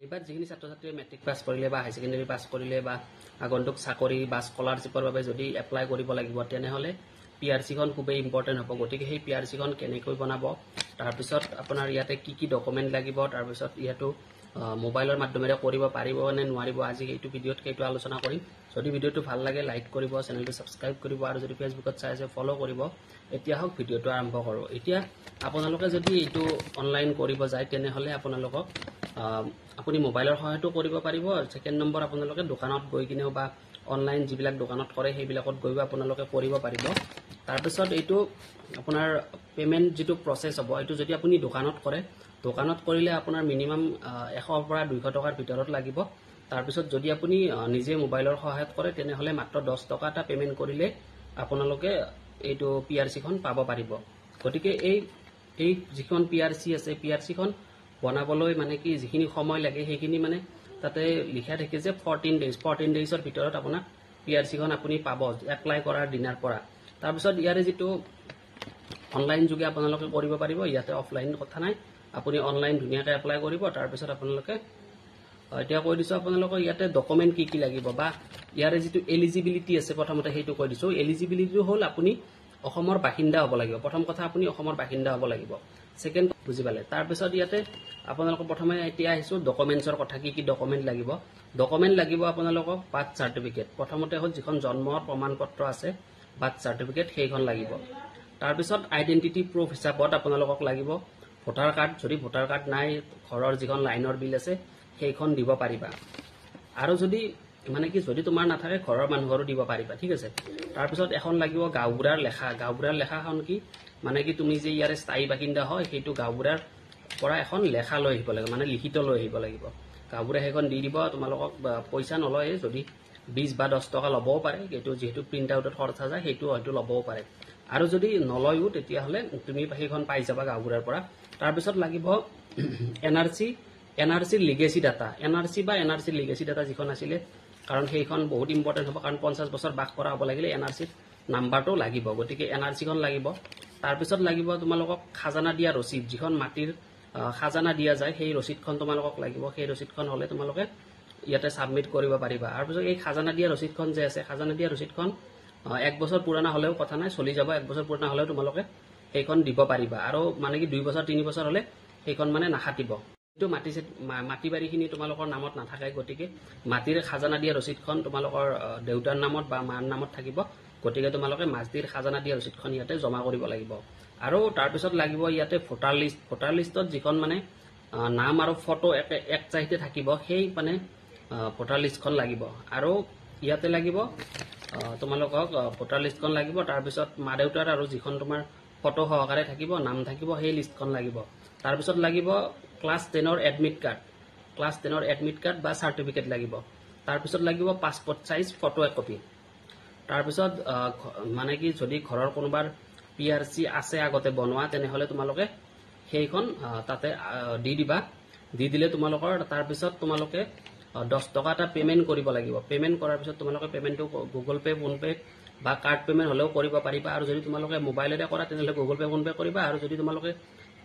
এইবাৰ যিখিনি ছাত্ৰ ছাত্ৰীয়ে মেট্ৰিক পাছ কৰিলে বা হাই ছেকেণ্ডেৰী পাছ কৰিলে বা আগন্তুক চাকৰি বা স্কলাৰশ্বিপৰ বাবে যদি এপ্লাই কৰিব লাগিব, তেনেহ'লে পিআৰচিখন খুবেই ইম্পৰ্টেণ্ট হ'ব। গতিকে সেই পিআৰচিখন কেনেকৈ বনাব, তাৰপিছত আপোনাৰ ইয়াতে কি কি ডকুমেণ্ট লাগিব, তাৰপিছত ইয়াতো মোবাইলৰ মাধ্যমেৰে কৰিব পাৰিব নে নোৱাৰিব, আজি এইটো ভিডিঅ'ত সেইটো আলোচনা কৰিম। যদি ভিডিঅ'টো ভাল লাগে, লাইক কৰিব, চেনেলটো ছাবস্ক্ৰাইব কৰিব আৰু যদি ফেচবুকত চাই আছে, ফ'ল' কৰিব। এতিয়া হওক, ভিডিঅ'টো আৰম্ভ কৰোঁ। এতিয়া আপোনালোকে যদি এইটো অনলাইন কৰিব যায়, তেনেহ'লে আপোনালোকক আপুনি মোবাইলৰ সহায়তো কৰিব পাৰিব। ছেকেণ্ড নম্বৰ, আপোনালোকে দোকানত গৈ কিনেও বা অনলাইন যিবিলাক দোকানত কৰে, সেইবিলাকত গৈও আপোনালোকে কৰিব পাৰিব। তাৰপিছত এইটো আপোনাৰ পে'মেণ্ট যিটো প্ৰচেছ হ'ব, এইটো যদি আপুনি দোকানত কৰে, দোকানত কৰিলে আপোনাৰ মিনিমাম 100ৰ পৰা 200 টকাৰ ভিতৰত লাগিব। তাৰপিছত যদি আপুনি নিজে মোবাইলৰ সহায়ত কৰে, তেনেহ'লে মাত্ৰ 10 টকা এটা পে'মেণ্ট কৰিলে আপোনালোকে এইটো পিআৰচিখন পাব পাৰিব। গতিকে এই এই যিখন পিআৰচি আছে, পিআৰচিখন বনাবলৈ মানে কি যিখিনি সময় লাগে, সেইখিনি মানে তাতে লিখা থাকে যে 14 ডেইজ। 14 ডেইজৰ ভিতৰত আপোনাক পিআৰচিখন আপুনি পাব এপ্লাই কৰাৰ দিনাৰ পৰা। তাৰপিছত ইয়াৰে যিটো অনলাইন যোগে আপোনালোকে কৰিব পাৰিব, ইয়াতে অফলাইন কথা নাই, আপুনি অনলাইন ধুনীয়াকৈ এপ্লাই কৰিব। তাৰপিছত আপোনালোকে এতিয়া কৈ দিছোঁ আপোনালোকৰ ইয়াতে ডকুমেণ্ট কি কি লাগিব বা ইয়াৰে যিটো এলিজিবিলিটি আছে, প্ৰথমতে সেইটো কৈ দিছোঁ। এলিজিবিলিটিটো হ'ল আপুনি অসমৰ বাসিন্দা হ'ব লাগিব। প্ৰথম কথা, আপুনি অসমৰ বাসিন্দা হ'ব লাগিব। ছেকেণ্ড, বুজি পালে? তাৰপিছত ইয়াতে আপোনালোকৰ প্ৰথমে এতিয়া আহিছোঁ ডকুমেণ্টছৰ কথা, কি কি ডকুমেণ্ট লাগিব। ডকুমেণ্ট লাগিব আপোনালোকক বাৰ্থ চাৰ্টিফিকেট। প্ৰথমতে হ'ল যিখন জন্মৰ প্ৰমাণ পত্ৰ আছে, বাৰ্থ চাৰ্টিফিকেট, সেইখন লাগিব। তাৰপিছত আইডেণ্টিটি প্ৰুফ হিচাপত আপোনালোকক লাগিব ভোটাৰ কাৰ্ড। যদি ভোটাৰ কাৰ্ড নাই, ঘৰৰ যিখন লাইনৰ বিল আছে, সেইখন দিব পাৰিবা। আৰু যদি মানে কি যদি তোমাৰ নাথাকে, ঘৰৰ মানুহৰো দিব পাৰিবা, ঠিক আছে? তাৰপিছত এখন লাগিব গাঁওবুঢ়াৰ লেখা। গাঁওবুঢ়াৰ লেখাখন কি মানে কি তুমি যে ইয়াৰে স্থায়ী বাসিন্দা হয়, সেইটো গাঁওবুঢ়াৰ পৰা এখন লেখা লৈ আহিব লাগিব, মানে লিখিত লৈ আহিব লাগিব। গাঁওবুঢ়া সেইখন দি দিব তোমালোকক, পইচা নলয়। যদি 20 বা 10 টকা ল'বও পাৰে, এইটো যিহেতু প্ৰিণ্ট আউটত খৰচা যায়, সেইটো হয়তো ল'বও পাৰে। আৰু যদি নলয়ো, তেতিয়াহ'লে তুমি সেইখন পাই যাবা গাঁওবুঢ়াৰ পৰা। তাৰপিছত লাগিব এনআৰচি, এনআৰচিৰ লিগেচি ডাটা, এনআৰচি বা এনআৰচিৰ লিগেচি ডাটা যিখন আছিলে, কাৰণ সেইখন বহুত ইম্পৰ্টেণ্ট হ'ব, কাৰণ 50 বছৰ বাস কৰা হ'ব লাগিলে এনআৰচিৰ নাম্বাৰটো লাগিব। গতিকে এনআৰচিখন লাগিব। তাৰপিছত লাগিব তোমালোকক খাজানা দিয়া ৰচিদ। যিখন মাটিৰ খাজানা দিয়া যায়, সেই ৰচিদখন তোমালোকক লাগিব। সেই ৰচিদখন হ'লে তোমালোকে ইয়াতে ছাবমিট কৰিব পাৰিবা। তাৰপিছত এই খাজানা দিয়া ৰচিদখন যে আছে, খাজানা দিয়া ৰচিদখন এক বছৰ পুৰণা হ'লেও কথা নাই, চলি যাব। এক বছৰ পুৰণা হ'লেও তোমালোকে সেইখন দিব পাৰিবা। আৰু মানে কি 2 বছৰ, 3 বছৰ হ'লে সেইখন মানে নাখাটিব। এইটো মাটি বাৰীখিনি তোমালোকৰ নামত নাথাকে, গতিকে মাটিৰ খাজানা দিয়া ৰচিদখন তোমালোকৰ দেউতাৰ নামত বা মাৰ নামত থাকিব। গতিকে তোমালোকে মাটিৰ খাজানা দিয়া ৰচিদখন ইয়াতে জমা কৰিব লাগিব। আৰু তাৰপিছত লাগিব ইয়াতে ভোটাৰ লিষ্ট। ভোটাৰ লিষ্টত যিখন মানে নাম আৰু ফটো একে এক চাইডে থাকিব, সেই মানে ভোটাৰ লিষ্টখন লাগিব। আৰু ইয়াতে লাগিব তোমালোকক ভোটাৰ লিষ্টখন লাগিব। তাৰপিছত মা দেউতাৰ আৰু যিখন তোমাৰ ফটো সহকাৰে থাকিব, নাম থাকিব, সেই লিষ্টখন লাগিব। তাৰপিছত লাগিব ক্লাছ 10ৰ এডমিট কাৰ্ড, ক্লাছ 10ৰ এডমিট কাৰ্ড বা চাৰ্টিফিকেট লাগিব। তাৰপিছত লাগিব পাছপৰ্ট চাইজ ফটো একপি। তাৰপিছত মানে কি যদি ঘৰৰ কোনোবাৰ পিআৰচি আছে আগতে বনোৱা, তেনেহ'লে তোমালোকে সেইখন তাতে দি দিবা। দি দিলে তোমালোকৰ তাৰপিছত তোমালোকে 10 টকা এটা পে'মেণ্ট কৰিব লাগিব। পে'মেণ্ট কৰাৰ পিছত তোমালোকে পে'মেণ্টটো গুগল পে', ফোনপে' বা কাৰ্ড পে'মেণ্ট হ'লেও কৰিব পাৰিবা। আৰু যদি তোমালোকে মোবাইলেৰে কৰা, তেনেহ'লে গুগল পে', ফোনপে' কৰিবা। আৰু যদি তোমালোকে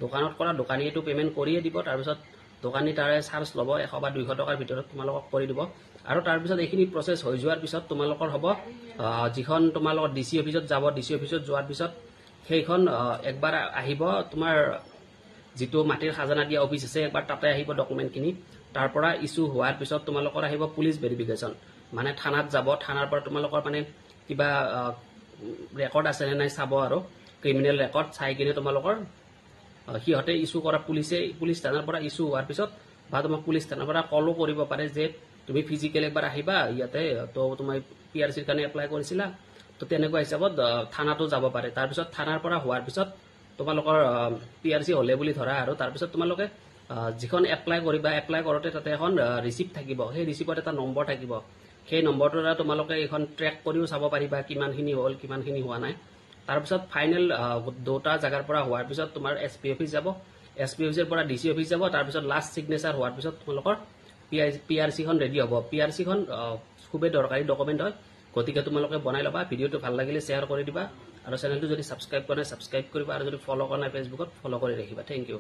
দোকানত কৰা, দোকানীয়েতো পে'মেণ্ট কৰিয়ে দিব। তাৰপিছত দোকানী তাৰে চাৰ্জ ল'ব, 100 বা 200 টকাৰ ভিতৰত তোমালোকক কৰি দিব। আৰু তাৰপিছত এইখিনি প্ৰচেছ হৈ যোৱাৰ পিছত তোমালোকৰ হ'ব যিখন তোমালোকৰ ডিচি অফিচত যাব। ডিচি অফিচত যোৱাৰ পিছত সেইখন একবাৰ আহিব, তোমাৰ যিটো মাটিৰ খাজানা দিয়া অফিচ আছে, একবাৰ তাতে আহিব ডকুমেণ্টখিনি। তাৰ পৰা ইছ্যু হোৱাৰ পিছত তোমালোকৰ আহিব পুলিচ ভেৰিফিকেশ্যন, মানে থানাত যাব। থানাৰ পৰা তোমালোকৰ মানে কিবা ৰেকৰ্ড আছে নে নাই চাব আৰু ক্ৰিমিনেল ৰেকৰ্ড চাই কিনে তোমালোকৰ সিহঁতে ইছ্যু কৰা পুলিচে পুলিচ থানাৰ পৰা ইছ্যু হোৱাৰ পিছত বা তোমাক পুলিচ থানাৰ পৰা কলো কৰিব পাৰে যে তুমি ফিজিকেল একবাৰ আহিবা ইয়াতে, তো তোমাৰ পিআৰচিৰ কাৰণে এপ্লাই কৰিছিলা। তো তেনেকুৱা হিচাপত থানাতো যাব পাৰে। তাৰপিছত থানাৰ পৰা হোৱাৰ পিছত তোমালোকৰ পিআৰচি হ'লে বুলি ধৰা। আৰু তাৰপিছত তোমালোকে যিখন এপ্লাই কৰিবা, এপ্লাই কৰোঁতে তাতে এখন ৰিচিপ্ট থাকিব। সেই ৰিচিপ্টত এটা নম্বৰ থাকিব। সেই নম্বৰটোৰ দ্বাৰা তোমালোকে এইখন ট্ৰেক কৰিও চাব পাৰিবা, কিমানখিনি হ'ল, কিমানখিনি হোৱা নাই। তাৰপিছত ফাইনেল দুটা জেগাৰ পৰা হোৱাৰ পিছত তোমাৰ এছ পি অফিচ যাব, এছ পি অফিচৰ পৰা ডি চি অফিচ যাব। তাৰপিছত লাষ্ট ছিগনেচাৰ হোৱাৰ পিছত তোমালোকৰ পিআৰচিখন ৰেডি হ'ব। পিআৰচিখন খুবেই দৰকাৰী ডকুমেণ্ট হয়, গতিকে তোমালোকে বনাই ল'বা। ভিডিঅ'টো ভাল লাগিলে শ্বেয়াৰ কৰি দিবা আৰু চেনেলটো যদি ছাবস্ক্ৰাইব কৰা নাই, ছাবস্ক্ৰাইব কৰিবা। আৰু যদি ফ'ল' কৰা নাই ফেচবুকত, ফ'ল' কৰি ৰাখিবা। Thank U.